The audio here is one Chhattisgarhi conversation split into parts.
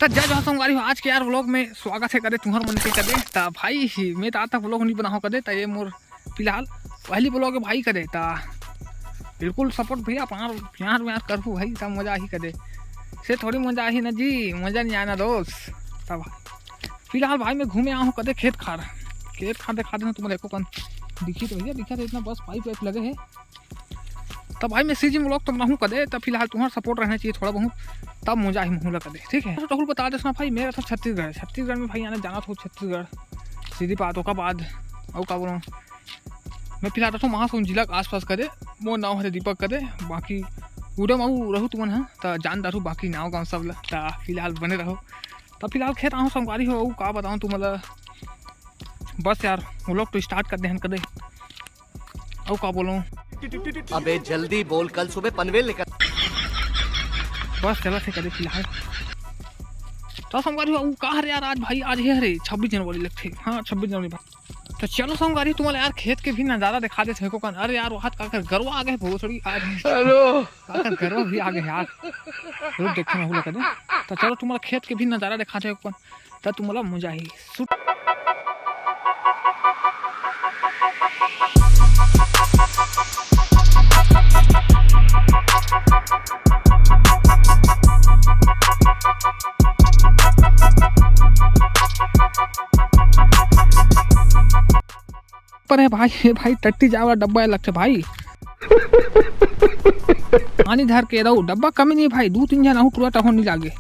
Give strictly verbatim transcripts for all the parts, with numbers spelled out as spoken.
त जय जोहार संगवारी हो, आज के यार vlog में स्वागत हे कदे तुहर मन के कदे। त भाई, मैं त आज तक vlog नहीं बनाहूँ कदे, त ये मोर फिलहाल पहली vlog हे भाई कदे। त बिल्कुल support भैया, प्यार प्यार व्यार करहू भाई, त मजा आही कदे। से थोड़ी मजा आही ना जी, मजा नहीं आना दोस्त। तब फिलहाल भाई मैं घूमे आहूँ कदे खेत खार, खेत खार दिखा देना तुमन एको कन। दिखी तो भैया, दिखा तो इतना बस pipe वाइप लगे हे। तब भाई मैं CG vlog तो बनाहूँ कदे, तब फिलहाल तुम्हारा support रहना चाहिए थोड़ा बहुत, तब मजा आही महूला कदे, ठीक है। तो राहुल बता देस ना भाई, मैं रथों छत्तीसगढ़, छत्तीसगढ़ में भाई आना जाना थो छत्तीसगढ़, सीधी बात। ओकर बाद अउ का बोलूँ, मैं फिलहाल रथों महासमुंद जिला के आसपास कदे, मोर नाव हरे दीपक कदे, बाकी उड़म अउ रहू तुमन ह, त जान दारू बाकी नाव गाँव सब ला, त फिलहाल बने रहो। त फिलहाल खेत आहूँ संगवारी हो, अउ का बताऊँ तुमन ला, बस यार, vlog तो start कर देहन कदे। अउ का बोलूं? अबे जल्दी बोल, कल सुबह पनवेल निकल। बस चलत हे कदे फिलहाल। त संगवारी हो, अउ का हरे यार, आज भाई, आज हे हरे छब्बीस जनवरी लगथे। हाँ, छब्बीस जनवरी भाई। त चलो संगवारी, तुमन ला यार खेत के भी नजारा दिखा देथों एको कन। अरे यार, वहाँ काकर गरवा आ गे, भोसड़ी आ गे। हेलो। काकर गरवा भी आ गे यार। रुक देखथन महूला कदे। त चलो तुमन ला खेत के भी नजारा दिखाथों एको कन। त तुमन ला मजा आही। सुट। पर हे भाई, हे भाई, टट्टी जाए वाला डब्बा हे लगथे भाई। पानी धर के रहू, डब्बा कमी नहीं भाई, दू तीन झन आहू टूरा टहो नहीं लागे।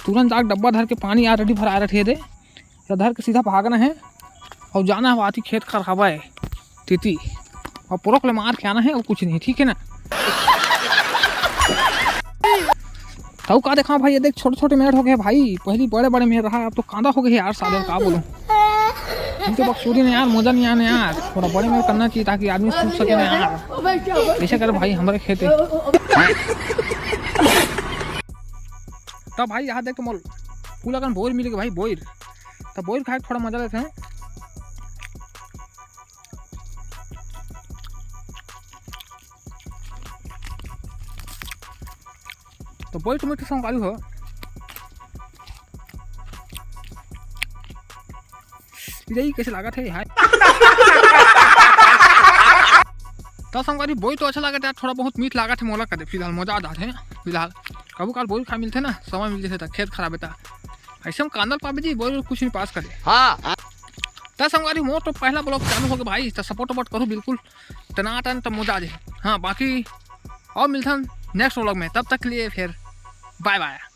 तुरंत जाके डब्बा धर के, पानी already भरा रथे दे, या धर के सीधा भागना हे अउ जाना हे आती खेत खार हवय तेती, अउ पोरोक ले मार के आना हे अउ कुछ नहीं, ठीक है ना? तउ का देखा भाई, ये देख छोटे-छोटे मेड़ हो गे भाई, पहली बड़े-बड़े मेड़ रहा, अब तो कांदा हो गे यार, साले का बोलूं। इनके बकसूरी ने यार, मजा नहीं आने यार, थोड़ा बड़े मेड़ करना चाहिए ताकि आदमी सूख सके ना यार। ऐसे कर भाई, हमारे खेत हे। तब भाई यहाँ देख तो मोल फूल अगन बोर मिल गे भाई, बोर। तब बोर खाए थोड़ा मजा लेते हैं। तो बोल तुम तो संग आलू हो। यही कैसे लागत हे यार? तो संगवारी बोई तो अच्छा लागत हे यार, थोड़ा बहुत मीठ लागत हे मोला कदे। फिलहाल मजा आ जात हे। फिलहाल कभू काल बोई खा मिलथे ना, समय मिल जथे त खेत खराब हे त ऐसे हम कांदल पाबे जी, बोई कुछ नहीं पास करे। हाँ। त संगवारी मोर तो पहला vlog चालू हो गे भाई, त support वपोर्ट करू बिल्कुल टनाटन, त मजा आ जाए। हाँ बाकी अउ मिलथन next vlog में, तब तक के लिए फिर bye bye।